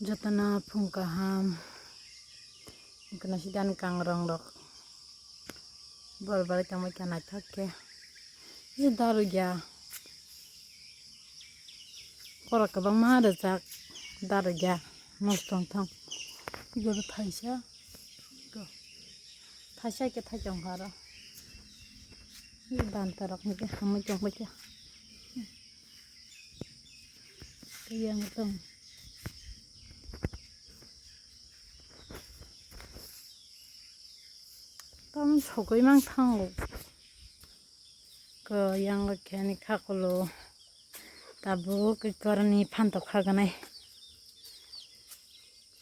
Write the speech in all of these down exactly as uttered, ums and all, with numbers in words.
Jotono phung kaham. Wngkha nasi dan kangrong rok. Bor bai tongbai kha naithok khe. Bisi darugya. Khorok kwbangma rwjak darugya. Mostong thong. Igoro thaisa. Igo. Thaisa khe thaisa wngkha aro. Banta rok ni khe hamwi tongbai kha. Yang tong. Tamo sogwi mang thango. Ko yang khe ani khakulo. Tabuk koroni phantok khaganai.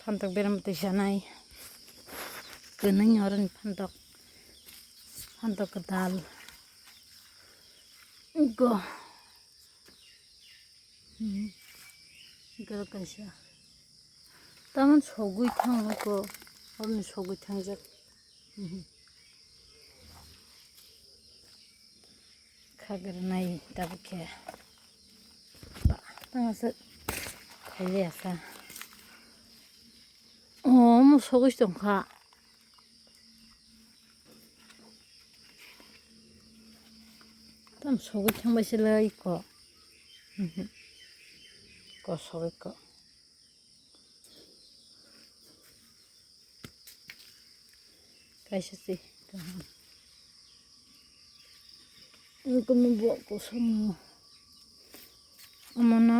Phantok beram twi sanai. Kwnwi oroni phantok. Phantok kwtal. Go. Hmm. Go kaisa. Taman sogwi thang ko. Oroni sogwi thangjak. Hmm. Khagra nai tabuk khe. Ba, tang aswk khaile asa. Oh, omo sogwi tongkha. Tam sogwi thangbai se lai ko. Mhm. Ko sogwi ko. Kaisa se kaham. Wngkha bo kosom. Omono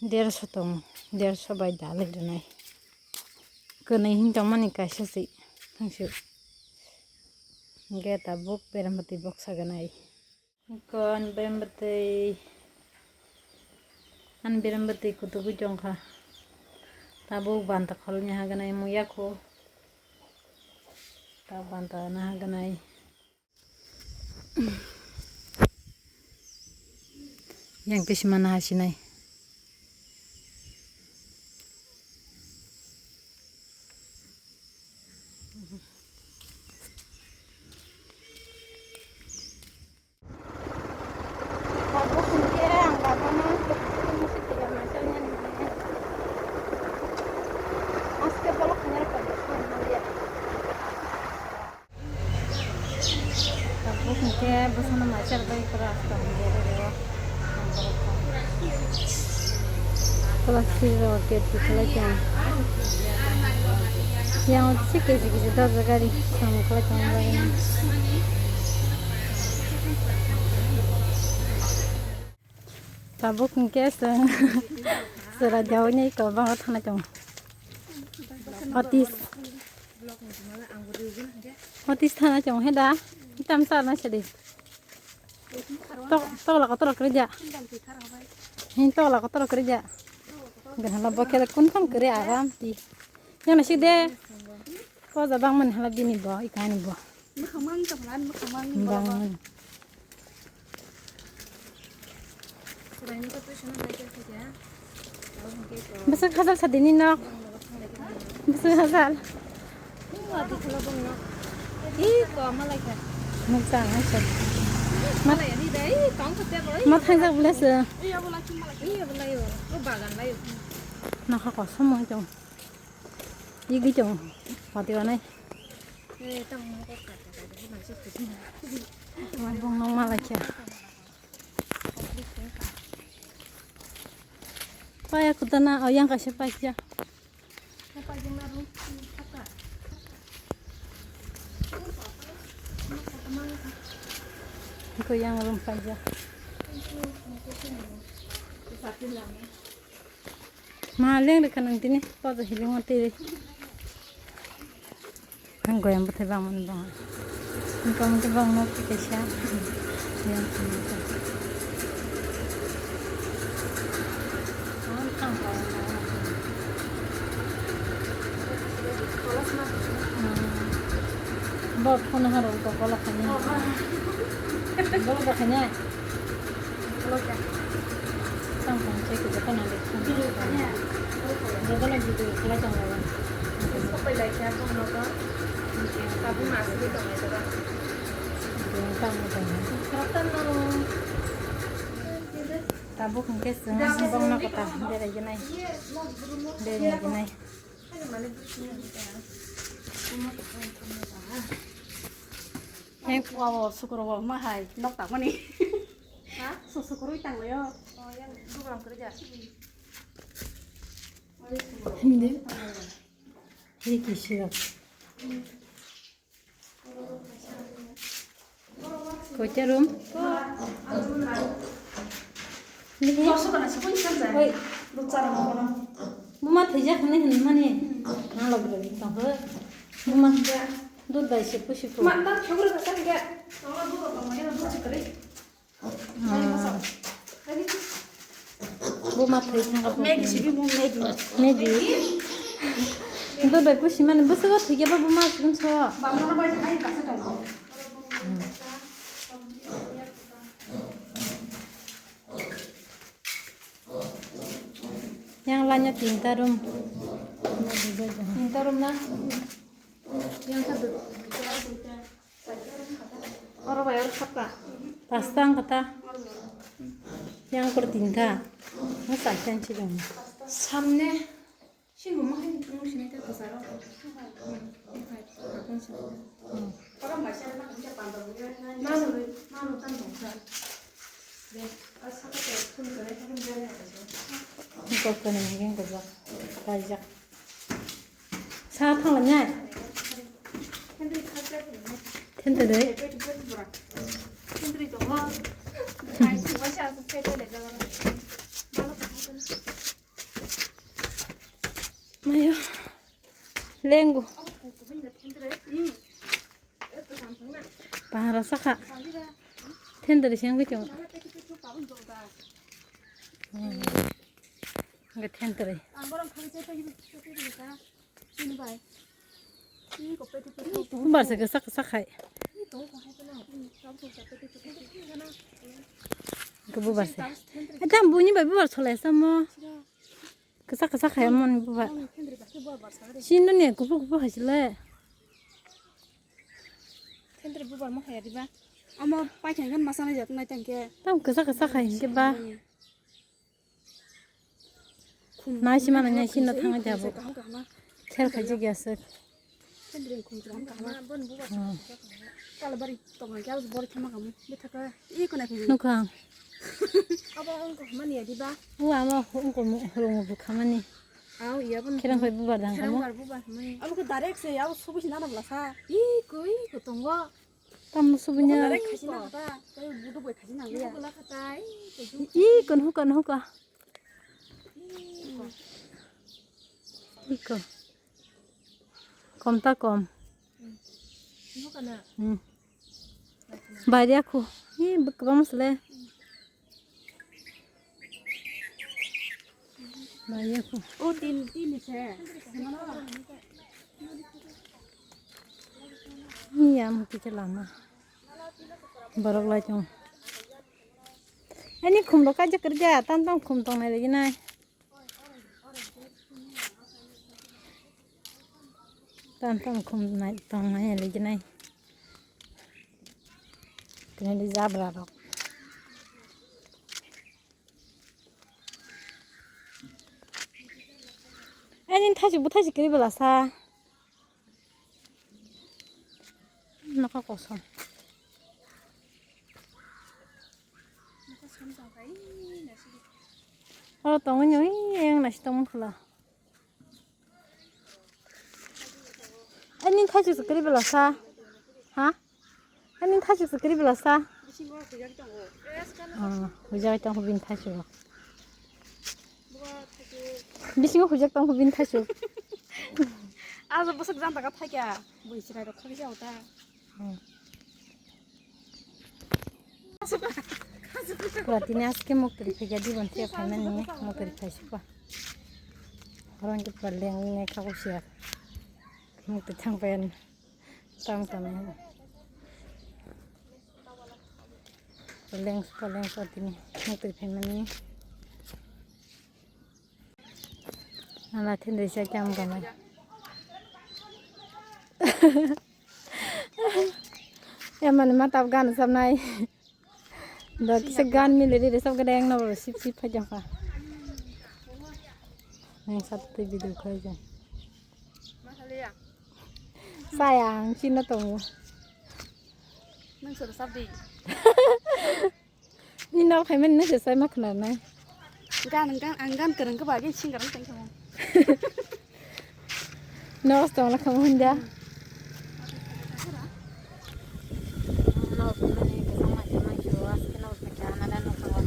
derso tongo, derso bai dalai rwnai. Kwnwi hin tongmani kaisa se thangsu. Hwnkhe tabuk berem bwtwi boksa gwnai. Kon berem bwtwi. Ani berem bwtwi kutugwi tongkha. Tabuk banta kholni haganai muya kho. Ta banta na haganai. Yang twi sima na hasinai. Tabuk hwnkhe bwsano maichar bai pura aswk hwnwi rw. Plastic rok gate kwchwlai kha. Yang se kechi kechi dojak gari samung khlai tongma bagwi. Tabuk hwnkhe chwng chwrai daui nai kwbangma thanai tongo. Otis. Otis thanai tongo he da. Tam sa na sadi. Tok, tokla kotor kwrwi ja. Hin tokla kotor kwrwi ja. Gana la bokhela kun kam kwrwi aram ti. Yana si de. Ko ja bang man hala bini bo, i kani bo. Bang man. Bwswk hajal sa dini nok. Bwswk hajal. Ih, koma lai kha. Muksa ang sa. Ma, ma thangjak bole se. Nokha kosom mo jong. Igwi jong. Pati wanai. Bong nong ma lai kha. Paya kudana, oh, yang kaisa paikya. Ko yang room paikya. Ma leng rwkha nang tini, poja hiling o twi. Ang goyang bwthai bangmani bang. Ang tong twi bang nok twi kaisa. Yang tong twi. Bo phone haro ko kola khani. Bo ba khani. Tang tang se ko joto na le. Joto na video khlai tong lai. Tang tang. Tabuk hwnkhe chwng bongno kwtal beraijaknai, beraijaknai. Hei, wa, wa, sukro wa, ma hai, nok tangmani. Ha? Su-, sukroi tanglaio. Oh, yang dua orang kerja. Hindi. Hei, kisi. Koita room? Oi. Buma thwijak hinwi hinmani. Nang lok rwgwi tongkha. Buma dud bai se pusi pu. Buma thwi thangkha. Maggie sigi mo, Maggie. Maggie. Dudai pusi mani bwswk thwikhe bo buma sugum so. Bamno bai ai kasa tong. Yang lanya tinta room. Tinta room na? Yang satu. Oro bai oro sakta. Pasta ang kata. Yang kor tinta. Ang sakta ang chibang. Samne. Sini mo hai mo sini ta kasaro. Oro bai sa. Mano, mano tan bangsa. Kokoni mungkin kajak. Kajak. Sa thangla nyai. Thentwdwi. Mayo. Lengo. Bahara saka. Thentwdwi sengwi chong. Hwnkhe thentwdwi. Bubar se kisa kisa khai. Hwnkhe bubar se. Adam buini bai bubar solai samo. Kisa kisa khai amoni bubar. Sino ne kupu kupu hai sile. Thentwdwi bubar ma khaya diba. Amo paithang khe masa nai jat nai tang khe. Tam kisa kisa khai hwnkhe ba. Khum nai sima nai sino thangwi jabo. Kaham kaham. Khel khai jigya se. Thentwdwi khum kaham kaham. Hmm. Kalabari tong khe abo bor khama kamu. Bithaka i kona khe. Nukha. Abo ongko mani ya diba. U amo ongko rongo bu khamani. Au iya bon. Kherang khai bubar dang kamo. Kherang bubar bubar mani. Abo ko direct se au subu sina na blasa. I koi ko tongo. Tam subunya. Budu bai khaji nang ya. Ih, kon huka, huka. Iko. Kom ta kom. Hmm. Bari aku. Ih, bek bang sele. Bari aku. Oh, tin, tin se. Iya, mungkin celana. Borok lai tong. Ani khum rok kaijak kwrwkya, tam tam khum tongnai rwgwinai. Tam tam khum nai tongnai rwgwinai. Tini di jabra rok. Ani thaichuk bo thaichuk kwrwi bwlasa. Nokha kosom. Oro tongwi nw, ui, yang nasi tongmung khwla. Ani thaichuk se kwrwi bwlasa. Ha? Ani thaichuk se kwrwi bwlasa. Ah, hujak tong bini thaichuk. Bisingo hujak tong bini thaichuk. Ajo bwswk janta ka thaikya. Bui chwrai rok khakjao ta. Hmm. Pura tini aske muktwi phaikya dibon tiya phaimani muktwi phaisukha. Oro hwnkhe pura leng wngwi kha kusiya. Muktwi thangpaiya tam tam. Pura leng sukha leng sukha tini muktwi phaimani. Ala thindri sa cham gamai. Emani matap gan samnai. Da kisa gan mili ri sab gede ang na sip sip phai jang kha. Nang sat tei video khai jang. Sayang, chino tongo. Nang soro sabdi. Ni nok hai men nese sai ma khna nai. Gan, gan, ang gan kereng ke bagi sing kereng teng kamu. Nos tong la kamu hunda. Nos mane ke sama ke mai jo as ke nos ke ana dan nos tong.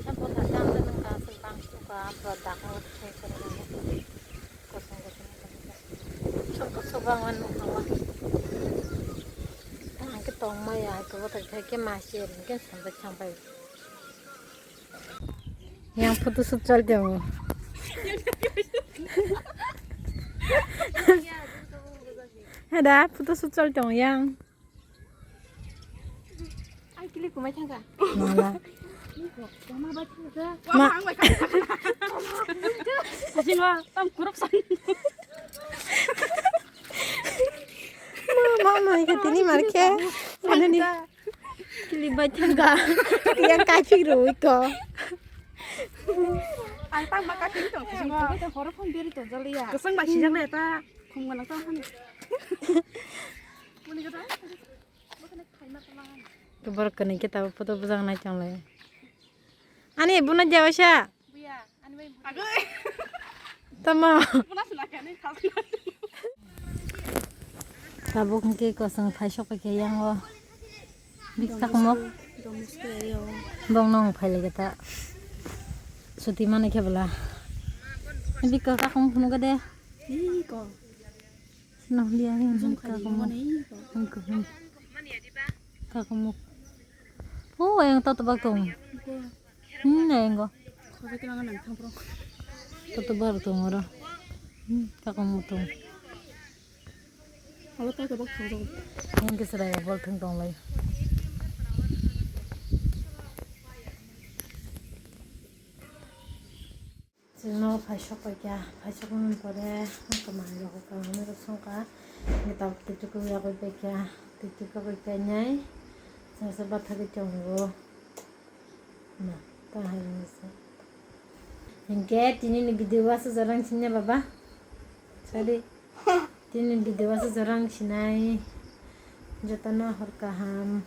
Sampo ta jam dan ka sing bang suka product nos ke. Kosong kosong kosong kosong bang wan nukha wa. Ang ke tong maya ke bothai khai ke ma share ke sampai sampai. Yang photo shoot chal jabo. Hada photo shoot chal jabo yang. Ai kili kumai thangka. Mala. Ma. Sasingwa tam kuruk sang. Ma ma ma ikatini marke. Mana ni? Kili bai thangka. Yang kachi roi ko. Ang tam ma kachi to sasingwa. Horo phone deri to jaliya. Kesang ba sijak le ta. Khum gana ta hani. Muni kata. Kobor kani kita photo bujang nai chonglai. Ani buna jawa sa. Tamo. Tabuk hingke kosong phai sok paikha yang o. Biksa kumok. Bong nong phai lagi ta. Suti mani khe bela. Biksa kumok phunu gade. Iko. Nang liya ni Zoom hingka khai kamu. Mani iko. Hingka hingka. Kakumuk. Oh, ayang tato bak tong. Iko. Hmm, ayang go. Khore kena nang thang pro. Tato bar tong oro. Hmm, kakumuk tong. Alo tato bak tong tong. Hingke serai bol thang tong lai. Chwngno phaisok paikha, phaisok mani pore ang kwmai rok kaham rok songkha, hwnkhe tabuk twi twi kwbwi yagwi paikha, twi twi kwbwi painai chwngsa bathagwi tongo. Na, ta hai wngse. Hwnkhe tinini video o aswk jorang sini baba? Sadi. Tini video o jorang sinai jotono hor kaham.